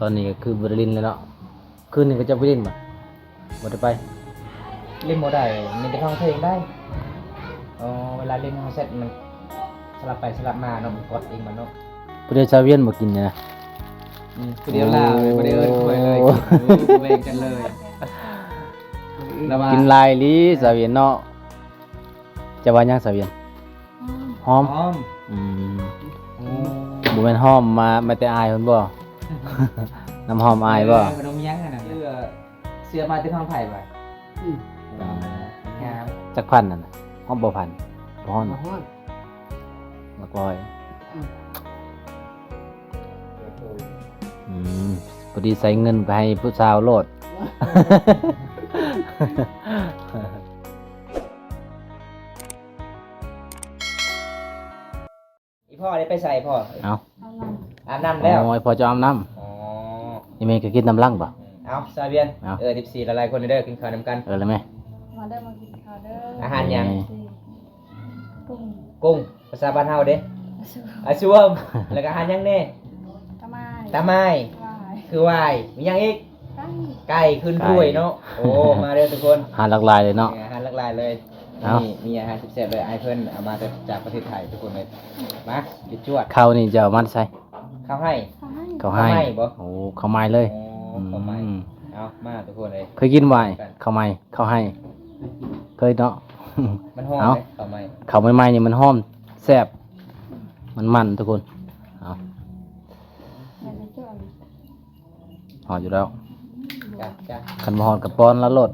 ຕອນນີ້ກໍຄືບໍ່ໄດ້ຫຼິ້ນແລ້ວເນາະ. ຄືນນີ້ເຂົາເຈົ້າໄປຫຼິ້ນບໍ່? ບໍ່ໄດ້ໄປ. ຫຼິ້ນບໍ່ໄດ້ ມີແຕ່ຟັງເພງໄດ້. ອໍ ເວລາຫຼິ້ນເຮົາເຊັດມັນສະຫຼັບໄປສະຫຼັບມາເນາະ ມັນກົດເອງມັນເນາະ. ຜູ້ດຽວຊາວວຽນບໍ່ກິນນີ້ນະ. ອືມ ຜູ້ດຽວລາວ ໂອ້ ບໍ່ໄດ້ເອີ້ນຂ້ອຍເລີຍ ໂອ້ ບໍ່ແບ່ງກັນເລີຍ. ລະວ່າ ກິນຫຼາຍອີ່ຫຼີສາວວຽນເນາະ. ເຈົ້າວ່າຫຍັງສາວວຽນ? ຫອມ ຫອມ. ອືມ ໂອ້ ບໍ່ແມ່ນຫອມມາ ມາແຕ່ອ້າຍເພິ່ນບໍ່? ນ້ຳຫອມອ້າຍບໍ່? ເອີ ຂະໜົມຫຍັງຫັ້ນນະ? ເສື້ອ ເສື້ອມາແຕ່ຂອງໃຜວະ? ອືມ ງາມ. ຈັກພັນນັ້ນນະ? ຮອດບໍ່ພັນ? ບໍ່ຮອດ. ບໍ່ຮອດ. ຫຼັກຮ້ອຍ. ອືມ ອືມ ພໍດີໃຊ້ເງິນໄປໃຫ້ຜູ້ສາວໂລດ. ອີ່ພໍ່ໄດ້ໄປໃສພໍ່? ເອົ້າ ອາບນ້ຳແລ້ວ. ໂອ້ຍ ພໍ່ເຈົ້າອາບນ້ຳ. ອໍ ອີ່ແມ່ກໍກິນນ້ຳຫຼັງບໍ່? ເອົ້າ ສາວວຽນ ເອົ້າ ເອີ ເອັຟຊີຫຼາຍໆຄົນເດີ ກິນເຂົ້ານຳກັນ. ເອີ ແລ້ວແມ່ ມາເດີ ມາກິນເຂົ້າເດີ. ອາຫານຫຍັງ? ກຸ້ງ ກຸ້ງ ພາສາບ້ານເຮົາເດ້ ອາຊວມ ອາຊວມ. ແລ້ວກໍອາຫານຫຍັງແດ່? ຕາໝ່າຍ ຕາໝ່າຍ ຫວາຍ ຄືຫວາຍ. ມີຫຍັງອີກ? ໄກ່ ໄກ່ຂຶ້ນຖ້ວຍເນາະ. ໂອ້ ມາເດີທຸກຄົນ ອາຫານຫຼາກຫຼາຍເລີຍເນາະ. ເອີ ອາຫານຫຼາກຫຼາຍເລີຍ. ເອົ້າ ນີ້ມີອາຫານແຊບໆເລີຍ ອ້າຍເພິ່ນເອົາມາແຕ່ຈາກປະເທດໄທທຸກຄົນເລີຍ. ມາ ໄປຈວດ. ເຂົ້ານີ້ຈະເອົາມາແຕ່ໃສ? ເຂົ້າໄຮ່ ເຂົ້າໄຮ່ ເຂົ້າໄຮ່ບໍ່? ໂອ້ ເຂົ້າໄມ້ເລີຍ. ໂອ້ ເຂົ້າໄມ້. ອືມ ເອົາ ມາທຸກຄົນເລີຍ ເຄີຍກິນຫວາຍ? ເຂົ້າໄມ້ ເຂົ້າໄຮ່ ເຄີຍເນາະ. ມັນຫອມເດ້ ເຂົ້າໄມ້ ເຂົ້າໃໝ່ໆນີ້ມັນຫອມແຊບ ມັນມັນທຸກຄົນ. ເອົາ ຫອດຢູ່ແລ້ວ. ຈ້າ ຈ້າ ຄັນບໍ່ຫອດກໍປ້ອນລາວໂລດ.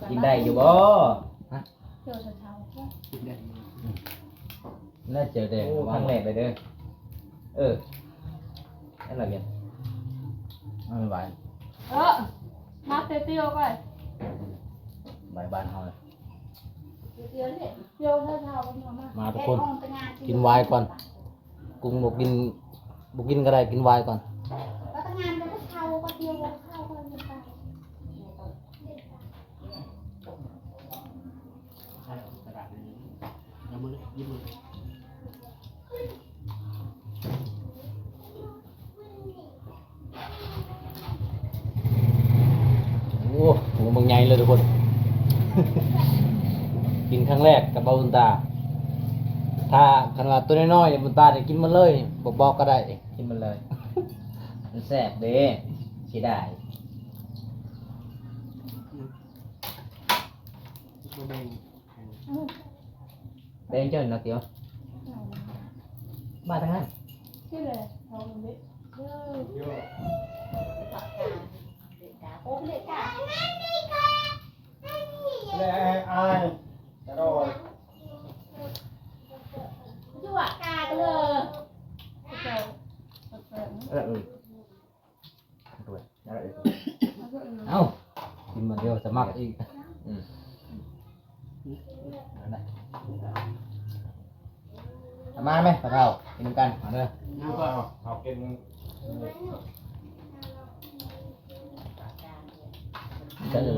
ກິນໄດ້ຢູ່ບໍ່? ຮະ? ກິນໄດ້. ໜ້າຈະໄດ້. ໂອ້ ຄັ້ງແລກເລີຍເດີ. ເອີ ອັນລະວຽນ ອັນລະວຽນ. ເອີ ມາເຕຽວກ່ອນ ໄປບ້ານເຮົາ. ມາທຸກຄົນ ກິນຫວາຍກ່ອນ. ກຸ້ງບໍ່ກິນ ບໍ່ກິນກໍໄດ້ ກິນຫວາຍກ່ອນ. ໂອ້ ໂຫ ບັກໃຫຍ່ເລີຍທຸກຄົນ. ກິນຄັ້ງແລກກັບບ່າວບຸນຕາ. ຖ້າຄັນວ່າຕົວນ້ອຍໆ ບຸນຕາໄດ້ກິນໝົດເລີຍ ບໍ່ບອກກໍໄດ້ ກິນໝົດເລີຍ. ມັນແຊບເດ້ ເສຍດາຍ. ບໍ່ແບ່ງ. ແບ່ງເຈົ້າເນາະ ຕຽວ ມາທາງນັ້ນ. ແລະອ້າຍກະໂດດ. ເອີ ເອີ. ເອົ້າ ກິນມື້ດຽວສະໝັກອີກ. ອືມ ເອົາມາແມະ ພໍ່ເຖົ້າ ກິນນຳກັນ ມາເດີ. ເອົາ ເອົາກິນ. ອືມ ແຊບເລີຍ.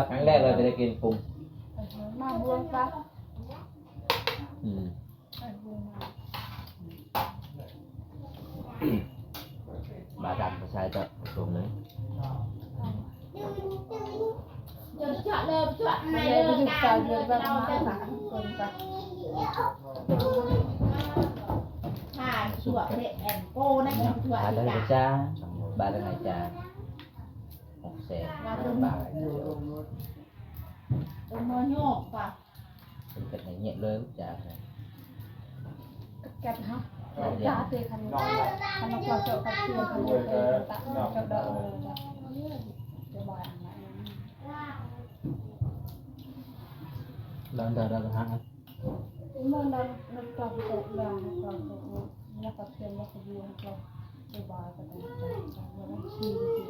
ຄັ້ງແລກເລີຍທີ່ໄດ້ກິນປຸງ ມາບວງປາ. ອືມ. ບາດຳພາສາເຈົ້າຕົງເລີຍ. ບາດໃດຈາ ບາດໃດຈາ ຫົກແສນບາດ. ເປັນເຮັດໃຫ້ງຽບເລີຍຈ້າ. ກັດເຮົາ ຈ້າເຕະຄັນ ຄັນເຮົາເຈາະກັດເຕະ ຄັນເຮົາເຈາະດອກ ຈະບາດ. ລາວດາວດາວຫາ ເມືອງດາວ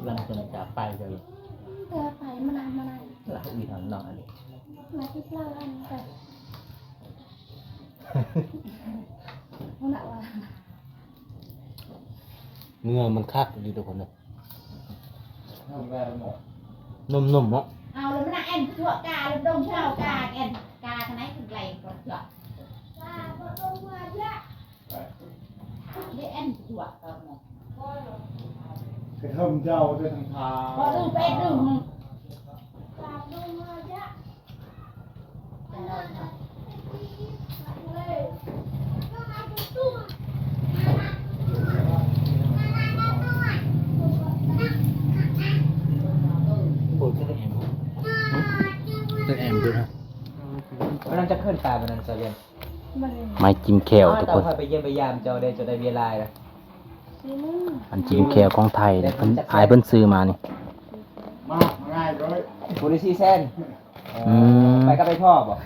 ຫຼັງຈາກໄປເລີຍ ແຕ່ໄປມານານ ມານານ ລະອີ່ທາງນອກອັນນີ້ ມາທີ່ເລີຍອັນນີ້ ເມື່ອມັນຄັກຢູ່ທຸກຄົນເດີ. ນົມໆເນາະ. ເອົາລະມັນແອນຕົວກາລະດົງເຈົ້າກາແອນກາຂະໄນເພິ່ນໄກກໍຕົວກາບໍ່ຕົງມາເດ ກະເທີມເຈົ້າເດີທາງທາງ ບໍ່ດື້ເປັດດຶງ ເປັນແອມເດີ ກຳລັງຈະຂຶ້ນຕາມອັນນັ້ນຊະເວຍ ໄມ້ຈິ້ມແຂ້ວທຸກຄົນ ຂ້ອຍໄປຢ້ຽມໄປຢາມເຈົ້າເດ້ ເຈົ້າໄດ້ເວຍຫຼາຍລະ ອັນຈິ້ມແຂ້ວຂອງໄທນີ້ ເພິ່ນ ອ້າຍເພິ່ນຊື້ມານີ້ ມາງ່າຍເລີຍ ຜູ້ລະສີ່ແສນ ອືມ ໄປກັບໄອ້ພໍ່ບໍ່?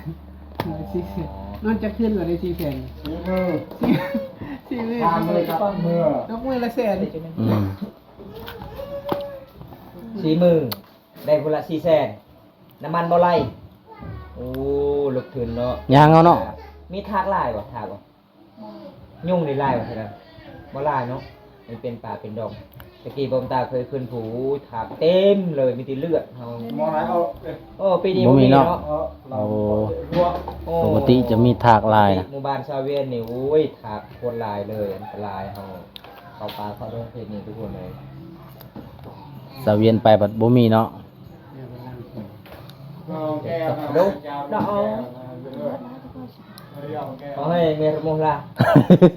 ນອນຈັກຄືນກໍໄດ້ສີ່ແສນ ສີ່ມື້ ສີ່ ສີ່ມື້ ສາມມື້ກັບມື້ ຕົກມື້ລະແສນ ອືມ ສີ່ມື້ ໄດ້ຄົນລະສີ່ແສນ ນ້ຳມັນບໍ່ໄຫຼ ໂອ້ ລົງທຶນເນາະ ຍ່າງເອົາເນາະ ມີທາກຫຼາຍບໍ່? ທາກບໍ່? ຍຸງນີ້ຫຼາຍບໍ່? ບໍ່ຫຼາຍເນາະ ມັນເປັນປ່າເປັນດອງ ແຕ່ກີ້ບ່າວຕາເຄີຍຂຶ້ນພູ ໂອ້ຍ ທາກເຕັມເລີຍ ມີແຕ່ເລືອດເຮົາ ໝໍຫຼາຍເອົາ ເອີ ປີນີ້ບໍ່ມີເນາະ ບໍ່ມີເນາະ ເອີ ໂອ້ ໂອ້ ປົກກະຕິຈະມີທາກຫຼາຍນະ ໝູ່ບ້ານຊາວວຽນນີ້ ໂອ້ຍ ທາກໂຄດຫຼາຍເລີຍ ອັນຕະລາຍເຮົາ ເຂົ້າປ່າເຂົ້າດົງເຂດນີ້ທຸກຄົນເລີຍ ຊາວວຽນໄປບັດບໍ່ມີເນາະ ເອີ ເອົາແກ້ວ ເອົາແກ້ວ ເອົາແກ້ວ ຂໍໃຫ້ເມຍຣະມຸງລາ ເອີ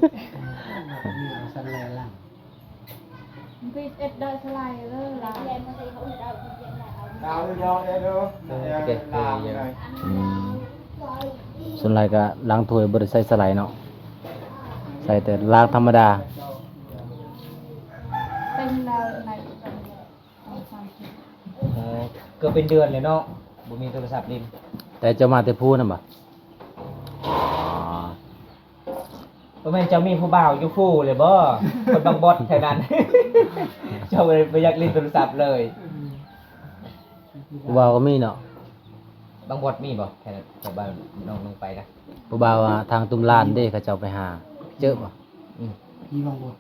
ສ່ວນຫຼາຍກໍລ້າງຖ້ວຍບໍ່ໄດ້ໃຊ້ສະໄລເນາະ ໃຊ້ແຕ່ລ້າງທຳມະດາ ເປັນແນວໃດ ອໍ ເກືອບເປັນເດືອນແລ້ວເນາະ ບໍ່ມີໂທລະສັບຫຼິ້ນ ແຕ່ເຈົ້າມາແຕ່ພູນນະບໍ່? ອໍ ບໍ່ແມ່ນເຈົ້າມີຜູ້ບ່າວຢູ່ພູເລີຍບໍ່? ຄົນບາງບອດແຖວນັ້ນ ເຈົ້າບໍ່ໄດ້ ບໍ່ຢາກຫຼິ້ນໂທລະສັບເລີຍ ຜູ້ບ່າວກໍມີເນາະ ບາງບອດມີບໍ່? ແຖວນັ້ນ ແຖວບ້ານນ້ອງ ນ້ອງໄປນະ ຜູ້ບ່າວວ່າທາງຕຸ້ມລານເດ້ ເຂົາເຈົ້າໄປຫາ ເຈີບໍ່? ອືມ ຜີບັງບົດ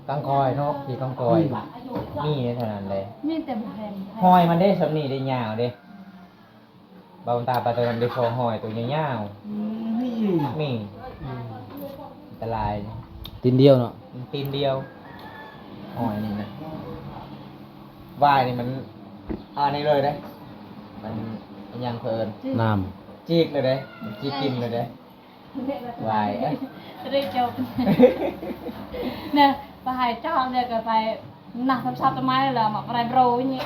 ກາງກອຍເນາະ ຜີກາງກອຍ ມີແນວນັ້ນເດ້ ມີແຕ່ບໍ່ແພງ ຮອຍມັນເດ້ ສ່ຳນີ້ເດ້ ຍາວເດ້ ບ່າວຕາໄປຕອນນັ້ນໄດ້ພໍຮອຍໂຕຍາວໆ ອືມ ມີ ມີ ອືມ ອັນຕະລາຍ ຕີນດຽວເນາະ ຕີນດຽວ ຮອຍນີ້ນະ ວາຍນີ້ມັນ ອັນນີ້ເລີຍເດ້ ມັນ ອີຫຍັງເພິ່ນ ນ້ຳ ຈີກເລີຍເດ້ ມັນຈີກກິນເລີຍເດ້ ວາຍ ເດ້ຈົບ ເນາະ ໄປຫາເຈົ້າເນາະ ກໍໄປນັ່ງສັບໆຕົ້ນໄມ້ແລ້ວມາໄປໂບຣນີ້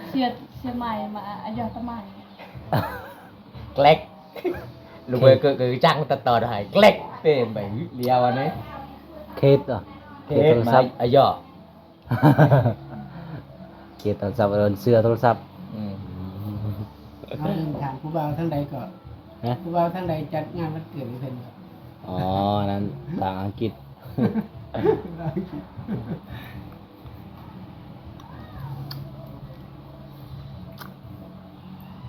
ເສຍ ເສຍໄມ້ມາອາຍົຕົ້ນໄມ້ ແກລັກ ລູກເອີຍ ເກີດ ເກີດຈັກຕັດຕໍ່ໃຫ້ ແກລັກ ເຕັມໄປລຽວອັນນີ້ ເຂດ ເຂດໂທລະສັບ ອາຍົ ເຂດໂທລະສັບ ເອີ້ນເສືອໂທລະສັບ ອືມ ເຮົາເອີ້ນຖາມຜູ້ບ່າວທາງໃດກໍ ຮະ ຜູ້ບ່າວທາງໃດຈັດງານວັນເກີດໃຫ້ເພິ່ນກໍ ອໍ ອັນນັ້ນທາງອັງກິດ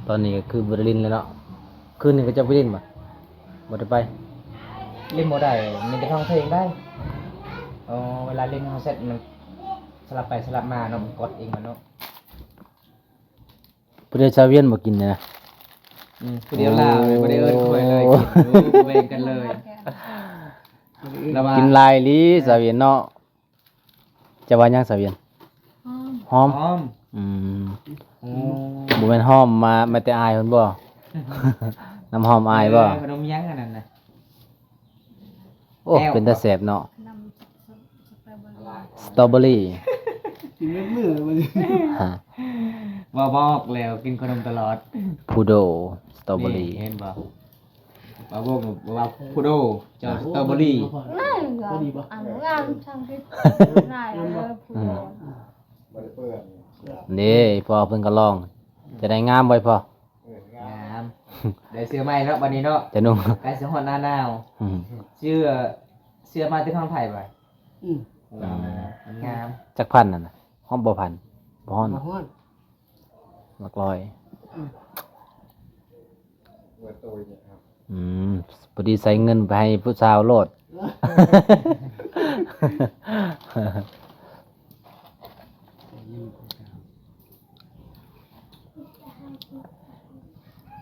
ຕອນນີ້ກໍຄືບໍ່ໄດ້ຫຼິ້ນແລ້ວເນາະ ຄືນນີ້ເຂົາເຈົ້າໄປຫຼິ້ນບໍ່? ບໍ່ໄດ້ໄປ ຫຼິ້ນບໍ່ໄດ້ ມີແຕ່ຟັງເພງໄດ້ ອໍ ເວລາຫຼິ້ນເຮົາເຊັດມັນສະຫຼັບໄປສະຫຼັບມາເນາະ ມັນກົດເອງມັນເນາະ ຜູ້ດຽວຊາວວຽນບໍ່ກິນນະ ອືມ ຜູ້ດຽວລາວ ໂອ້ ບໍ່ໄດ້ເອີ້ນຂ້ອຍເລີຍ ກິນ ບໍ່ແບ່ງກັນເລີຍ ລະວ່າ ກິນຫຼາຍອີ່ຫຼີ ຊາວວຽນເນາະ ເຈົ້າວ່າຫຍັງສາວວຽນ? ຫອມ ຫອມ ຫອມ ອືມ ໂອ້ ບໍ່ແມ່ນຫອມມາ ມາແຕ່ອ້າຍພຸ້ນບໍ່? ນ້ຳຫອມອ້າຍບໍ່? ເອີ ຂະໜົມຫຍັງອັນນັ້ນນະ? ໂອ້ ແກ້ວ ເປັນຕາແຊບເນາະ ນ້ຳສະ ສະຕໍເບີຣີ ສະຕໍເບີຣີ ກິນເບິດມື້ແລ້ວມື້ນີ້ ຮະ ບໍ່ບອກແລ້ວ ກິນຂະໜົມຕະຫຼອດ ພູໂດ ສະຕໍເບີຣີ ນີ້ເຫັນບໍ່? ວ່າວົງວ່າພຸໂດ ເຈົ້າສະຕໍເບີຣີ ນັ້ນກໍ ພໍດີບໍ່? ອັນງາມຊ່າງທີ່ນາຍເອີ ພຸໂດ ອືມ ບໍ່ໄດ້ເປື້ອນ ເດ້ ອີ່ພໍ່ເພິ່ນກໍລອງ ຈະໄດ້ງາມບໍ່ອີ່ພໍ່? ເອີ ງາມ ງາມ ໄດ້ເສື້ອໃໝ່ເນາະ ບັດນີ້ເນາະ ຈະນຸ່ງ ໃກ້ຊິຮອດໜ້າໜາວ ອືມ ເສື້ອ ເສື້ອມາແຕ່ຝັ່ງໄທບໍ່? ອືມ ອືມ ມັນງາມ ຈັກພັນນັ້ນນະ? ຮອດບໍ່ພັນ? ບໍ່ຮອດ ບໍ່ຮອດ ຫຼັກຮ້ອຍ ອືມ ອືມ ພໍດີໃຊ້ເງິນໄປໃຫ້ຜູ້ສາວໂລດ ໃຊ້ເງິນຜູ້ສາວ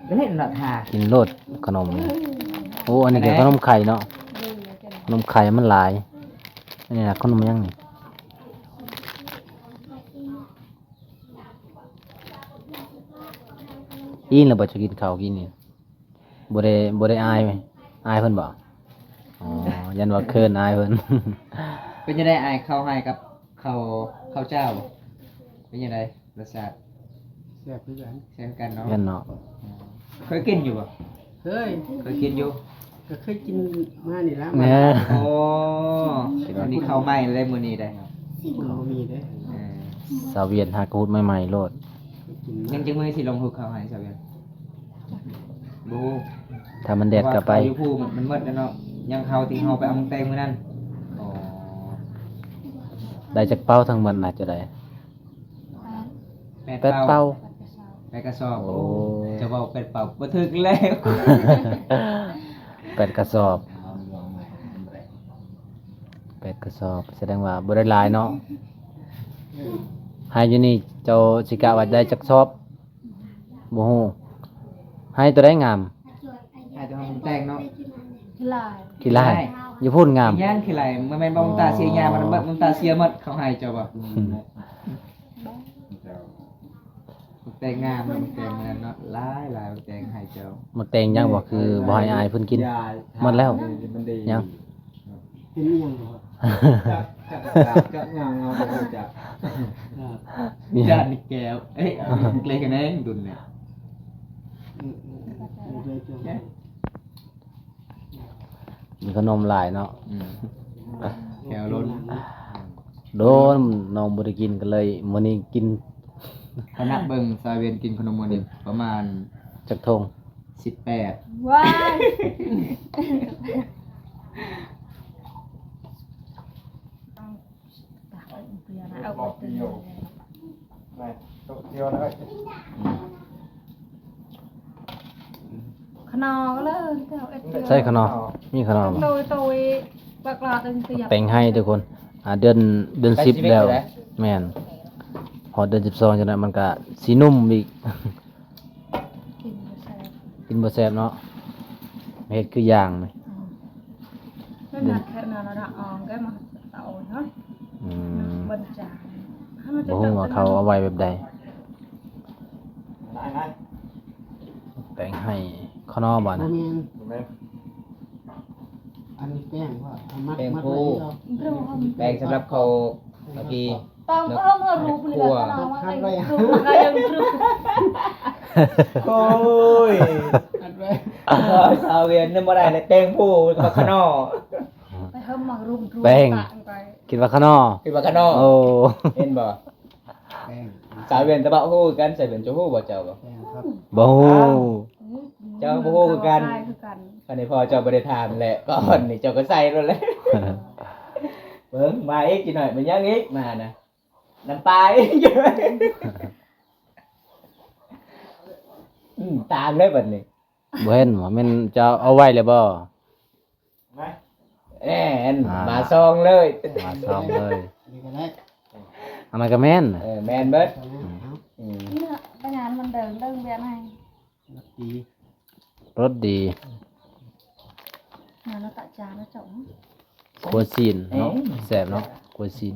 ກໍເຮັດລະທາ ກິນໂລດຂະໜົມນີ້. ໂອ້ ອັນນີ້ກໍຂະໜົມໄຂ່ເນາະ, ຂະໜົມໄຂ່ມັນຫຼາຍ. ອັນນີ້ນະ ຂະໜົມຫຍັງນີ້? ອີ່ນແລ້ວບໍ່? ຈະກິນເຂົ້າກິນນີ້ ບໍ່ໄດ້ ບໍ່ໄດ້ອາຍ ອາຍເພິ່ນບໍ່? ອໍ ຢ້ານວ່າເຂີນອາຍເພິ່ນ. ເປັນຈັ່ງໃດອ້າຍ ເຂົ້າໄຮ່ກັບເຂົ້າ ເຂົ້າເຈົ້າ ເປັນຈັ່ງໃດ ລົດຊາດ? ແຊບຄືກັນ ແຊບຄືກັນເນາະ ແມ່ນເນາະ. ເຄີຍກິນຢູ່ບໍ່? ເຄີຍ ເຄີຍກິນຢູ່ ກໍເຄີຍກິນມານີ້ລະ. ໂອ້ ອັນນີ້ເຂົ້າໃໝ່ເລີຍມື້ນີ້ໄດ໋. ບໍ່ມີເດ້. ເອີ ສາວວຽນຫາກະຫຸດໃໝ່ໆໂລດ. ຍັງຈັກມື້ຊິລົງຫຸດເຂົ້າໃຫ້ສາວວຽນ? ບໍ່ຮູ້ ຖ້າມັນແດດກໍໄປ. ເພາະວ່າເຂົ້າຢູ່ພູມັນໝົດແລ້ວເນາະ ຍັງເຂົ້າທີ່ເຮົາໄປເອົາມາແຕ່ງມື້ນັ້ນ. ອໍ ໄດ້ຈັກເປົາທັງໝົດນະ ຈະໄດ້ ແປດ ແປດເປົາ ແປດເປົາ ແປດກະສອບ. ໂອ້ ໂອ້ ຈະເວົ້າແປດເປົາບໍ່ຖືກແລ້ວ ແປດກະສອບ ແປດກະສອບ ສະແດງວ່າບໍ່ໄດ້ຫຼາຍເນາະ. ໄຮ່ຢູ່ນີ້ເຈົ້າຊິກະວ່າໄດ້ຈັກສອບ? ບໍ່ຮູ້. ໄຮ່ໂຕໃດງາມ? ໄຮ່ໂຕແຕ່ງເນາະ. ຂີ້ຫຼ້າຍ ຂີ້ຫຼ້າຍ ຂີ້ຫຼ້າຍ ຢູ່ພຸ້ນງາມ. ຍັງຂີ້ຫຼ້າຍ ບໍ່ແມ່ນບໍ່ ມັນຕາເສຍຫຍ້າ ມັນ ມັນຕາເສຍໝົດ ເຂົາໃຫ້ເຈົ້າບໍ່? ອືມ ແຕ່ງງາມ ມັນແຕ່ງນັ້ນເນາະ ຫຼາຍໆ ມັນແຕ່ງໃຫ້ເຈົ້າ. ມັນແຕ່ງຍັງບໍ່? ຄືບໍ່ໃຫ້ອາຍເພິ່ນກິນ ໝົດແລ້ວ ມັນດີ ຍັງ. ເປັນອີ່ຫຍັງບໍ່? ຈັກ ຈັກ ຈັກງາມ ເຮົາບໍ່ຮູ້ຈັກ. ຢ້ານແກ້ວ ເອີຍ ເລັກແນ່ດຸນນີ້. ອືມ ກິນຂະໜົມຫຼາຍເນາະ. ອືມ ແກ້ວລົ້ນ ໂດນ ນ້ອງບໍ່ໄດ້ກິນ ກໍເລີຍມື້ນີ້ກິນ. ຖ້ານັບເບິ່ງ ສາວວຽນກິນຂະໜົມມື້ນີ້ປະມານຈັກຖົງ? ສິບແປດ. ວ້າຍ ຂະໜໍກໍເລີຍ ໃສ່ຂະໜໍ ມີຂະໜໍບໍ່? ແຕງໄຮ່ທຸກຄົນ ອ່າ ເດືອນ ເດືອນສິບແລ້ວ. ແມ່ນ ຮອດເດືອນສິບສອງຈັ່ງໃດມັນກະຊິນຸ້ມອີກ. ກິນບໍ່ແຊບ ກິນບໍ່ແຊບເນາະ ເຮັດຄືຢ່າງນີ້. ອືມ ອືມ ບໍ່ຮູ້ວ່າເຂົາເອົາໄວ້ແບບໃດ. ແຕງໄຮ່ ຂະໜໍບໍ່ນະ? ບໍ່ແມ່ນ ບໍ່ແມ່ນ. ອັນນີ້ແປ້ງວ່າມັດ ແປ້ງ ມັດໄວ້ ແປ້ງສຳລັບເຂົ້າ ເຂົ້າກີ່ ຕ້ອງເອົາມາຮູບນີ້ແຫຼະ ອັດໄວ້ ໂອ້ຍ ອັດໄວ້. ສາວວຽນນຳບໍ່ໄດ້ແລ້ວ ແປ້ງຜູ້ ບັກຂະໜໍ ໄປເຮີມມາຮູບ ແປ້ງ ຄິດວ່າຂະໜໍ ຄິດວ່າຂະໜໍ. ໂອ້ ເຫັນບໍ່? ແປ້ງ ສາວວຽນຕະບະຮູ້ຄືກັນ ສາວວຽນຈະຮູ້ບໍ່ເຈົ້າບໍ່? ແປ້ງຄັບ ບໍ່ຮູ້. ເຈົ້າບໍ່ຮູ້ຄືກັນ ຄືກັນ. ອັນນີ້ພໍ່ເຈົ້າບໍ່ໄດ້ຖາມແຫຼະ ກ່ອນນີ້ເຈົ້າກໍໃສ່ໂລດແຫຼະ. ເບິ່ງ ມາອີກ ອີກໜ້ອຍ ແມ່ນຫຍັງອີກ? ມານະ ນ້ຳປາອີກ. ອືມ ຕາມເລີຍບັດນີ້. ບໍ່ເຫັນບໍ່? ແມ່ນເຈົ້າເອົາໄວ້ແລ້ວບໍ່? ແມ່ນ ອ່າ ມາຊອງເລີຍ ມາຊອງເລີຍ. ນີ້ກໍໄດ້ ອັນນັ້ນກໍແມ່ນ. ເອີ ແມ່ນເບິດ. ອືມ ອືມ ນີ້ລະ ໄປງານມັນເດີງ ເດີງວຽນໃຫ້ ລົດດີ ລົດດີ. ມາແລ້ວຕະຈານແລ້ວເຈົ້າ. ຂົ້ວຊີ້ນເນາະ ເອີ ແຊບເນາະ ຂົ້ວຊີ້ນ.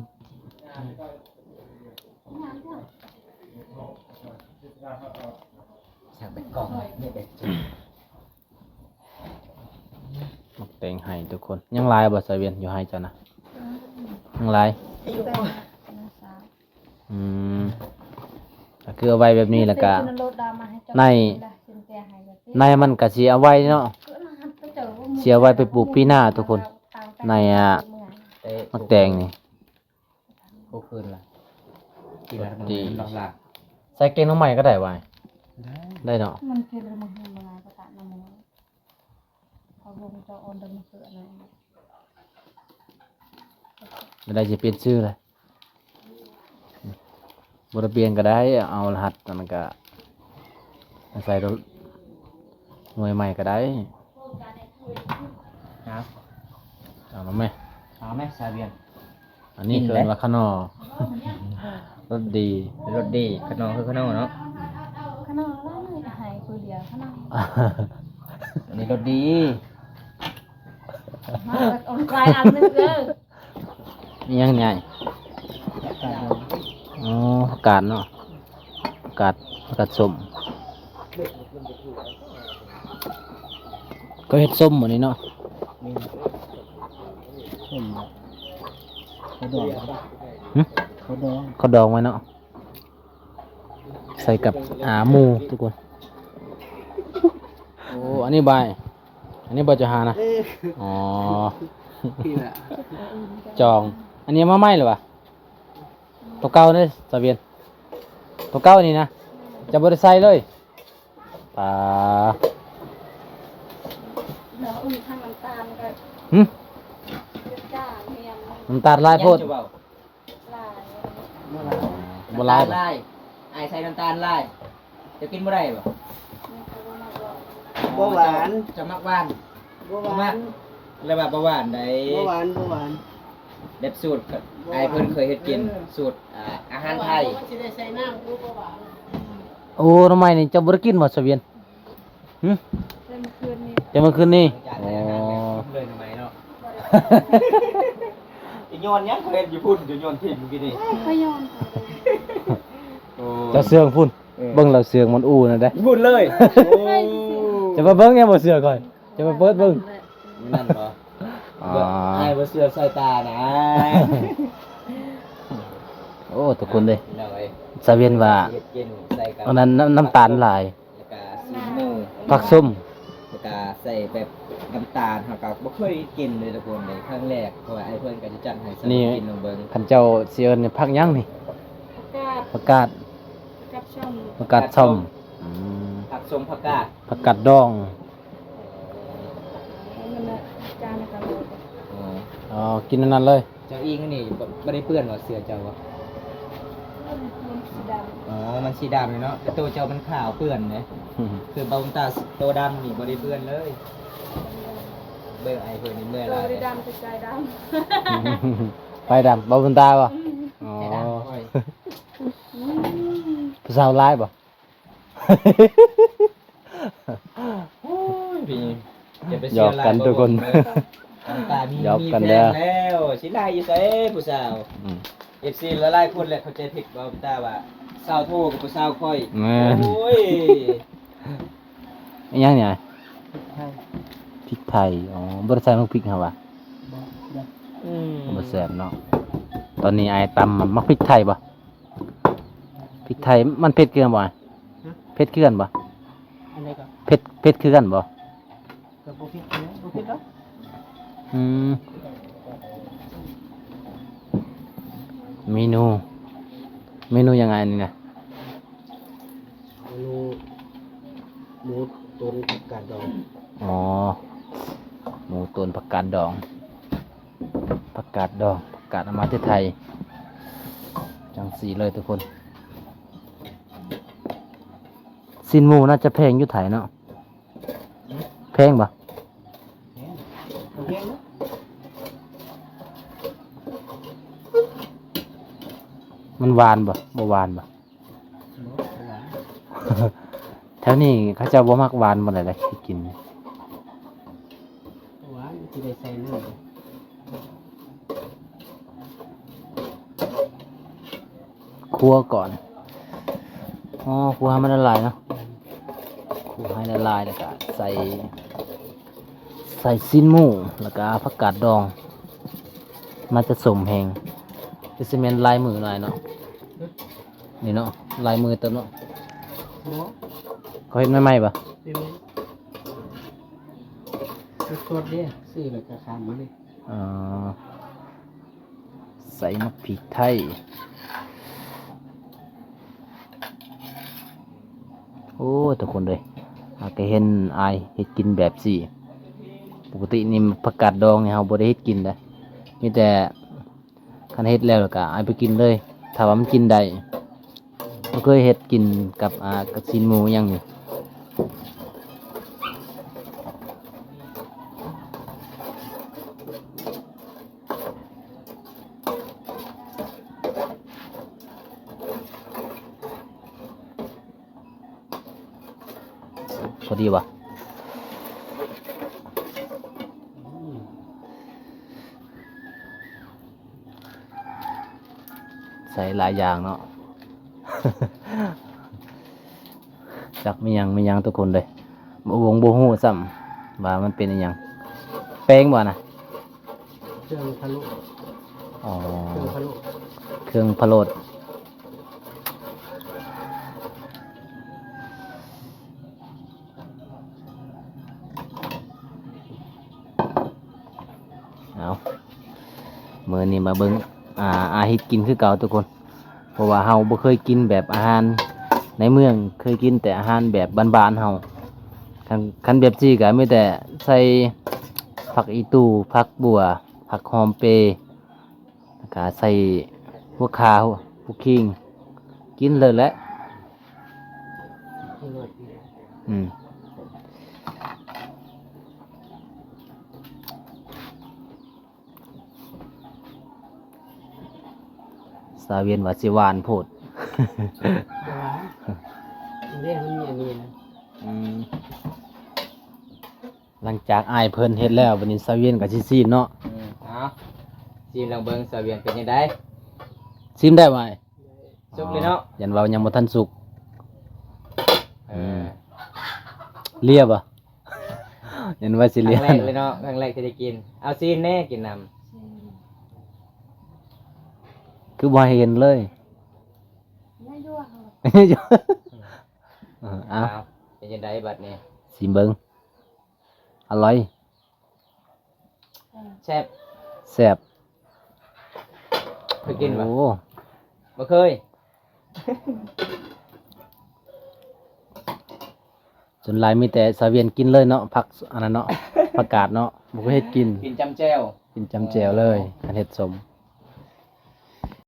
ສ້າງເປັນກ້ອງ ນີ້ເປັນ ໝາກແຕງໄຮ່ທຸກຄົນ. ຍັງຫຼາຍບໍ່ສາວວຽນ ຢູ່ໄຮ່ເຈົ້ານະ? ອືມ ຍັງຫຼາຍ. ອືມ ກໍຄືເອົາໄວ້ແບບນີ້ ແລ້ວກໍໃນ ໃນມັນກໍຊິເອົາໄວ້ເນາະ ຊິເອົາໄວ້ໄປປູກປີໜ້າທຸກຄົນ. ໃນ ອ່າ ໝາກແຕງນີ້ ໂອເຄີນລະ ກິນລະ ໃສ່ແກງໜໍ່ໄມ້ກໍໄດ້ຫວາຍ? ໄດ້ ໄດ້ເນາະ. ມັນຄືມັນ ມັນ ມັນ ມັນ ບໍ່ໄດ້ຊິປ່ຽນຊື່ເລີຍ ບໍ່ໄດ້ປ່ຽນກໍໄດ້. ເອົາລະຫັດອັນນັ້ນກະໃສ່ໜ່ວຍໃໝ່ກໍໄດ້. ເອົາ ເອົາມາແມ່ ເອົາແມ່ ສາວວຽນ. ອັນນີ້ເອີ້ນວ່າຂະໜໍ ລົດດີ ລົດດີ. ຂະໜໍຄືຂະໜໍເນາະ ຂະໜໍ. ມື້ດຽວເທົ່ານັ້ນ. ອັນນີ້ລົດດີ. ມາເອົາໄປອັນໜຶ່ງເດີ. ມີຫຍັງໃຫຍ່? ອໍ ຜັກກາດເນາະ, ຜັກກາດ ຜັກກາດສົ້ມ. ກໍເຮັດສົ້ມມື້ນີ້ເນາະ. ສົ້ມ ເຂົ້າດອງ. ຫຶ? ເຂົ້າດອງ ເຂົ້າດອງໄວ້ເນາະ. ໃສ່ກັບ ອ່າ ໝູ່ທຸກຄົນ. ໂອ້ ອັນນີ້ບາຍ ອັນນີ້ບໍ່ຈະຫານະ. ເອີ ອໍ ນີ້ແຫຼະ ຈອງ. ອັນນີ້ເອົາມາໃໝ່ຫຼືຫວາ? ໂຕເກົ່າເດ້ສາວວຽນ, ໂຕເກົ່ານີ້ນະ ຈະບໍ່ໄດ້ໃສ່ເລີຍ. ປາ ແລ້ວອື່ນທາງນ້ຳຕານກໍ ຫຶ? ຈ້າແຮງ ນ້ຳຕານຫຼາຍໂພດ. ຫຼາຍ ບໍ່ຫຼາຍ ບໍ່ຫຼາຍ ນ້ຳຕານຫຼາຍ. ອ້າຍໃສ່ນ້ຳຕານຫຼາຍ ເຈົ້າກິນບໍ່ໄດ້ບໍ່? ບໍ່ຫວານ. ເຈົ້າມັກຫວານ? ບໍ່ຫວານ. ແລ້ວວ່າບໍ່ຫວານໃດ. ບໍ່ຫວານ ບໍ່ຫວານ. ແບບສູດ ບໍ່ຫວານ ອ້າຍເພິ່ນເຄີຍເຮັດກິນ ເອີ ສູດ ອ່າ ອາຫານໄທ. ບໍ່ຫວານ ມັນຊິໄດ້ໃສ່ນ້ຳຢູ່ ບໍ່ຫວານ. ໂອ້ ໜໍ່ໄມ້ນີ້ເຈົ້າບໍ່ໄດ້ກິນບໍ່ສາວວຽນ? ຫຶ? ແຕ່ມື້ຄືນນີ້ ແຕ່ມື້ຄືນນີ້. ໂອ້ ເລີຍໜໍ່ໄມ້ເນາະ. ໄປຍ້ອນຫຍັງເຂົາເຮັດຢູ່ພຸ້ນ ຢູ່ຍ້ອນຖິ້ມກີ້ນີ້. ໄປຍ້ອນ ໂອ້ ເຈົ້າເຊື່ອງພຸ້ນ. ເອີ ເບິ່ງລາວເຊື່ອງມັນອູ່ນັ້ນເດ້ ພຸ້ນເລີຍ. ໂອ້ ຈະມາເບິ່ງຫຍັງບໍ່ເຊື່ອຂ້ອຍ? ຈະມາເປີດເບິ່ງ. ນັ້ນບໍ່? ອໍ ເບິ່ງ ອ້າຍບໍ່ເຊື່ອສາຍຕານະ. ໂອ້ ທຸກຄົນເດ້ ພີ່ນ້ອງເອີຍ ສາວວຽນວ່າ ເຮັດກິນໃສ່ກັບ ອັນນັ້ນ ນ້ຳ ນ້ຳຕານຫຼາຍ ແລ້ວກະຊີ້ນໝູ ຜັກສົ້ມ ແລ້ວກະໃສ່ແບບນ້ຳຕານ. ເຮົາກະບໍ່ເຄີຍກິນເລີຍທຸກຄົນເດ້ ຄັ້ງແລກ. ເພາະວ່າອ້າຍເພິ່ນກະຈະຈັດໃຫ້ສາວວຽນກິນລອງເບິ່ງ. ນີ້ ຄັນເຈົ້າຊິເອີ້ນນີ້ ຜັກຫຍັງນີ້? ຜັກກາດ ຜັກກາດ ຜັກກາດສົ້ມ ຜັກກາດສົ້ມ. ອືມ ຜັກສົ້ມ ຜັກກາດ ຜັກກາດດອງ. ອໍ ອໍ ກິນອັນນັ້ນເລີຍ. ເຈົ້າອີງອັນນີ້ ບໍ່ ບໍ່ໄດ້ເປື້ອນບໍ່ ເສື້ອເຈົ້າບໍ່? ມັນສີດຳ. ອໍ ມັນສີດຳເນາະ ແຕ່ໂຕເຈົ້າມັນຂາວເປື້ອນເດ້. ຄືເບົາບຸນຕາໂຕດຳນີ້ບໍ່ໄດ້ເປື້ອນເລີຍ. ເບິ່ງອ້າຍເພິ່ນນີ້ເມື່ອຍຫຼາຍ ໂຕດຳແຕ່ໃຈດຳ. ໃຜດຳ ເບົາບຸນຕາບໍ່? ອືມ ອໍ ໃຈດຳ. ອືມ ຜູ້ສາວຫຼາຍບໍ່? ໂອ້ຍ ພີ່ ຢ່າໄປເຊື່ອຫຼາຍ ຫຍອກກັນທຸກຄົນ. ເບິ່ງເດີ ຕາມີ ຫຍອກກັນເດີ ມີແຟນແລ້ວ ຊິຫຼາຍຢູ່ໃສຜູ້ສາວ? ອືມ ເອັຟຊີຫຼາຍໆຄົນແຫຼະເຂົ້າໃຈຜິດ ເວົ້າຕາວ່າສາວໂທກັບຜູ້ສາວຂ້ອຍ. ແມ່ນ ໂອ້ຍ ອີຫຍັງນີ້ອ້າຍ? ພລິກໄທ ພລິກໄທ. ອໍ ບໍ່ໄດ້ໃສ່ໝາກພິກຫວາ? ບໍ່ ບໍ່ ອືມ ບໍ່ແຊບເນາະ. ຕອນນີ້ອ້າຍຕຳໝາກພິກໄທບໍ່? ພິກໄທມັນເຜັດຄືກັນບໍ່? ຫະ? ເຜັດຄືກັນບໍ່? ອັນໃດກໍ ເຜັດ ເຜັດຄືກັນບໍ່? ກໍບໍ່ຜິດນະ ບໍ່ຜິດດອກ. ອືມ ເມນູ ເມນູຫຍັງອ້າຍນີ້ນະ? ເມນູ ໝູຕົນຜັກກາດດອງ. ອໍ ໝູຕົນຜັກກາດດອງ. ຜັກກາດດອງ ຜັກກາດເອົາມາແຕ່ໄທ ຈັ່ງຊີ້ເລີຍທຸກຄົນ. ຊີ້ນໝູໜ້າຈະແພງຢູ່ໄທເນາະ. ຫືມ ແພງບໍ່? ແພງ ບໍ່ແພງເນາະ. ມັນຫວານບໍ່? ບໍ່ຫວານບໍ່? ບໍ່ ບໍ່ຫວານ. ແຖວນີ້ເຂົາເຈົ້າບໍ່ມັກຫວານປານໃດເດ້ ກິນ ຫວານຊິໄດ້ໃສ່ນ້ຳ. ຂົ້ວກ່ອນ. ອໍ ຂົ້ວໃຫ້ມັນລະລາຍເນາະ. ຂົ້ວໃຫ້ລະລາຍ ແລ້ວກະໃສ່ ໃສ່ຊີ້ນໝູ ແລ້ວກະຜັກກາດດອງ. ໜ້າຈະສົ້ມແຮງ ຄືຊິແມ່ນລາຍມືຫຼາຍເນາະ. ນີ້ເນາະ ລາຍມືຕົວເນາະ. ບໍ່ ເຂົາເຮັດໃໝ່ໆບໍ່? ເຮັດໃໝ່ ສົດໆເດ້ ຊື້ແລ້ວກໍຂ້າມມາເລີຍ. ອໍ ໃສ່ໝາກພິກໄທ. ໂອ້ ທຸກຄົນເອີຍ ຫາກະເຫັນອ້າຍເຮັດກິນແບບຊີ້. ປົກກະຕິນີ້ຜັກກາດດອງນີ້ເຮົາບໍ່ໄດ້ເຮັດກິນເດ້ ມີແຕ່ ຄັນເຮັດແລ້ວ ແລ້ວກະເອົາໄປກິນເລີຍ ຖ້າວ່າມັນກິນໄດ້. ບໍ່ເຄີຍເຮັດກິນກັບ ອ່າ ກັບຊີ້ນໝູຫຍັງນີ້. ໂ ພໍດີບໍ່? ໃສ່ຫຼາຍຢ່າງເນາະ ຈັກມີຫຍັງ ມີຫຍັງທຸກຄົນເລີຍ ບໍ່ ບໍ່ຮູ້ຊ້ຳວ່າມັນເປັນອີ່ຫຍັງ ແປ້ງບໍ່ນະ? ເຄື່ອງພະໂລ້ ອໍ ເຄື່ອງພະໂລ້ ເຄື່ອງພະໂລ້ ເອົາ ມື້ນີ້ມາເບິ່ງ ອ່າ ອາເຮັດກິນຄືເກົ່າທຸກຄົນ ເພາະວ່າເຮົາບໍ່ເຄີຍກິນແບບອາຫານໃນເມືອງ ເຄີຍກິນແຕ່ອາຫານແບບບ້ານໆເຮົາ ຄັນ ຄັນແບບຊີ້ກໍມີແຕ່ໃສ່ຜັກອີ່ຕູ່ ຜັກບົ່ວ ຜັກຫອມເປ ແລ້ວກໍໃສ່ຫົວຂ່າ ຫົວຂີງ ກິນເລີຍແຫຼະ ອືມ. ສາວວຽນວ່າຊິຫວານໂພດ ບໍ່ຫວານ ເດ້ ມັນມີອັນນີ້ນະ ອືມ ຫຼັງຈາກອ້າຍເພິ່ນເຮັດແລ້ວ ບັດນີ້ສາວວຽນກໍຊິຊີມເນາະ ອືມ ເອົາ ຊີມລອງເບິ່ງ ສາວວຽນເປັນຈັ່ງໃດ? ຊີມໄດ້ບໍ່ອ້າຍ? ສຸກເລີຍເນາະ ອໍ ຢ້ານວ່າຍັງບໍ່ທັນສຸກ ເອີ ອືມ ເລຍບໍ່? ຍັງວ່າຊິເລຍ ຄັ້ງແລກເລີຍເນາະ ຄັ້ງແລກທີ່ໄດ້ກິນ ເອົາຊີມແດ່ ກິນນຳ ຄືບໍ່ໃຫ້ເຫັນເລີຍ ເອີ ເອົາ ເອົາ ເປັນຈັ່ງໃດບັດນີ້ ຊີມເບິ່ງ ອະລ່ອຍ ແຊບ ແຊບ ເຄີຍກິນບໍ່? ໂອ້ ບໍ່ເຄີຍ ສ່ວນຫຼາຍມີແຕ່ສາວວຽນກິນເລີຍເນາະ ຜັກອັນນັ້ນເນາະ ຜັກກາດເນາະ ບໍ່ເຄີຍເຮັດກິນ ກິນຈ້ຳແຈ່ວ ກິນຈ້ຳແຈ່ວເລີຍ ໂອ້ ຄັນເຮັດສົ້ມ